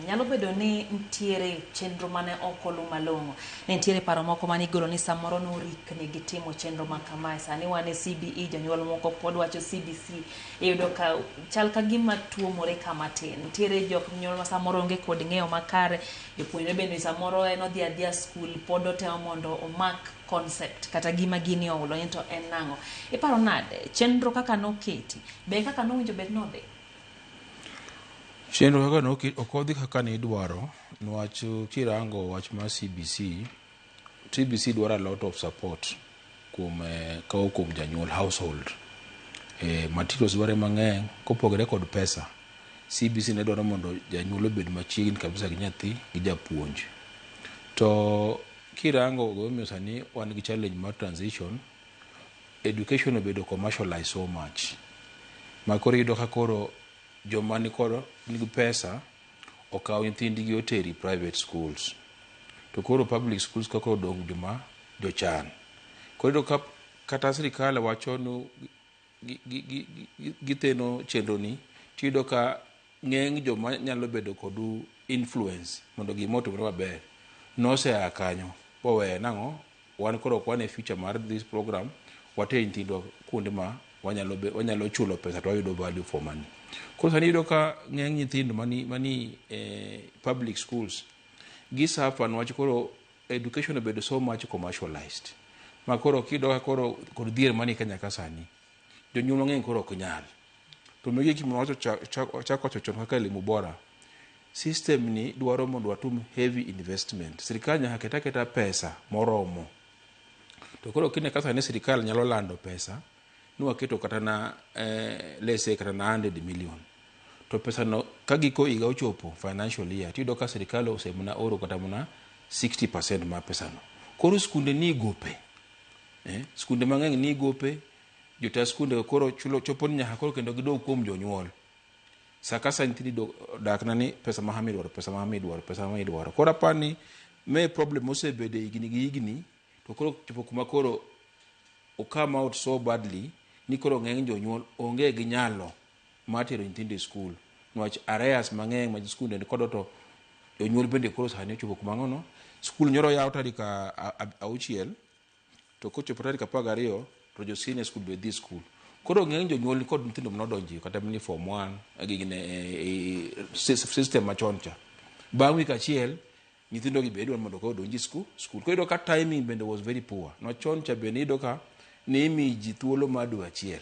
Nyalo bedo ni nitiere chenro mane ok olu malong'o. Ne nitiere paro moko mane igolo ni samoro norikni gi timo chenro ma kamae. Sani wan e CBE, jonyuol moko pod wacho CBC. Iyudo ka chal ka gima tuomore kama tin. Nitiere jok nyuol ma samoro onge kod ng'eyo makare. Jopuonjre bende samoro en odhi adhiya skul pod otemo mondo omak concept kata gima gini oulo ni to en nang'o. Iparo nade chenro kaka noketi be kaka nowinjo bed nodhi? Chenro kaka noket ok odhi kaka nidwaro niwach kirango wach mar CBC, CBC dwaro a lot of support kuom kawo kuom janyuol household. Materials dware mang'eny kopogore kod pesa. CBC ne dwaro mondo janyuol obed machiegni kabisa gi nyathi gi japuonj. To kirango gimomiyo sani wan gi challenge mar transition, education obedo commercialized so much. Ma koro iyudo ka koro joma nikod nigi pesa okawo nyithindgi oteri private schools. To koro public schools kaka odong' joma jochan. Koro iyudo ka kata sirikal wacho ni githeno chenro ni tiyudo ka ng'eny joma nyalo bedo kod influence mondo gima otimre maber nosea kanyo boweyo nang'o wan koro ok wan e future mar this program water nyithindwa kuonde ma wanyalo chulo pesa to wayudo value for money. Koro sani iyudo ka ng'eny nyithindo mani public schools gi suffer niwach koro education obedo so much commercialized. Ma koro kiyudo ka koro kod dhier mani Kenya ka sani jonyuol mang'eny koro ok nyal. To magi gik mawacho chako wacho chon kaka elimu bora. System ni dwaro mondo watum heavy investment. Sirikal nyaka ket aketa pesa moromo. To koro kine ka sani sirikal nyalo lando pesa ni waketo kata na let's say kata na 100 million. To pesa no ka giko higa ochopo financial year tiyudo ka sirikal osemana oro kata mana 60% mar pesa no. Koro skunde ni gope. Skunde mang'eny ni gope, jota skunde koro chulo chopo ni nyaka koro kendo gidog kuom jonyuol. Sa ka sa nyithindo dak na ni pesa ma hama idwaro, pesa ma hama idwaro, pesa ma idwaro. Koro aparo ni me problem mosebedo higni gi higni to koro chopo kuma koro o come out so badly ni koro ng'eny jonyuol onge gi nyalo mar tero nyithindo e skul. Niwach arrears mang'eny ma skunde ni kodo to jonyuol bende koro sani ochopo kuma ang'ono. Skul nyoro yaw tarik 6 to kochopo tarik 12 to jo senior school be dhi skul. Koro ng'eny jonyuol ni kod nyithindo manodonjo kata mani form 1 gine system machon cha. Bang' week achiel nyithindo gi be idwaro mondo koro odonji skul. Koro iyudo ka timing bende was very poor. Nochon cha bende iyudo ka ne imiyo ji thuolo mar dwe achiel.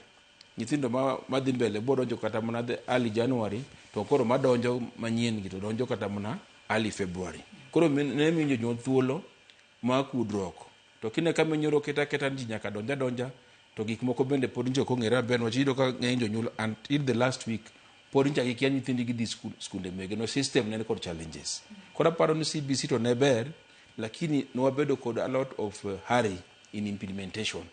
Nyithindo madhi mbele bodonjo kata mana the early January to koro madonjo manyien gi to donjo kata mana early February. Koro ne miyo jonyuol thuolo mar kudruok. To kine ka minyoro keta keta ji nyaka donja donja to gik moko bende pod njo ok ong'ere maber niwach iyudo ka ng'eny jonyuol until the last week pod ncha gikia nyithindgi dhi skunde mege no system ne kod challenges. Koro aparo ni CBC to ne ber lakini ne wabedo kod a lot of hurry in implementation.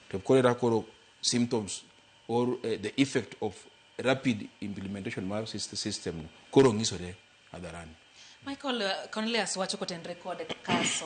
To koro era koro symptoms or the effect of rapid implementation mar system no koro ng'isore hadharani. Michael, Cornelius wacho kotenre kod kaso.